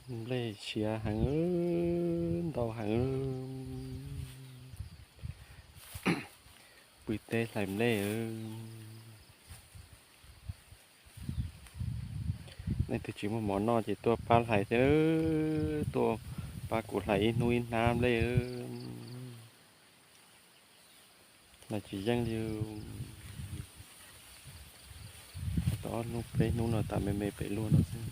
Nplej siav heev, ntau heev. Pw teb hlais nplej. Leej twg tsis muaj mov noj ces tuaj pab hlais thiab, tuaj pab kuv hlais ib hnub ib hnab nplej. Hlais tsis yeej li. Tau ob hnub peb hnub no tas me me pem luag no xwb.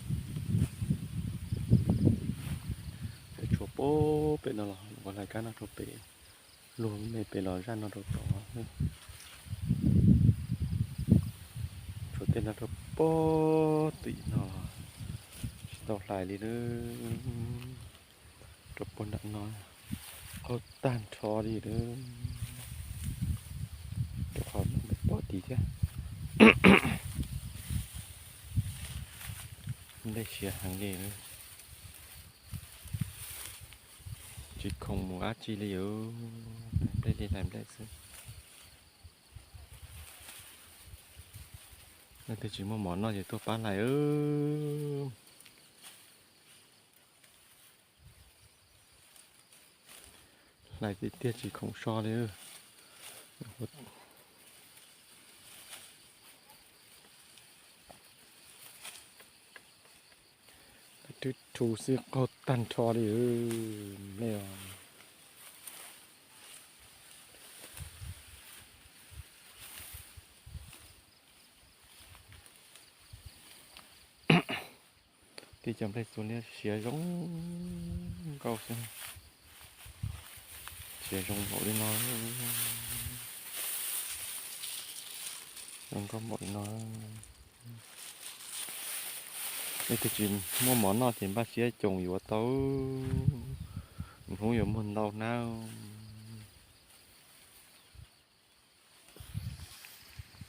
Peb tshuav pem no los ua hlais kab no rau pem, luag me pem los zaj no rau tod. Tshuav tej no rau pem tim no los tsis tau hlais li lawm. Rau pem nram no qaug tag nrho li lawm. Rau qhov pom tid thiab. Nplej siav heev li. Tsis khoom mus dab tsi li, hlais nplej li hlais nplej xwb. Leej twg tsis muaj mov noj ces tuaj pab hlais. Hlais tiag tiag tsis khoom so li. Twb rhu xwb qaug tag nrho li. Tej cov nplej txua liab siav zoo nkauj xwb. Siav zoo npaum li no. Zoo nkauj npaum li no. Leej twg tsis muaj mov noj ces npaj siab coos yuav tau. Hnub yuav muag ntau hnab.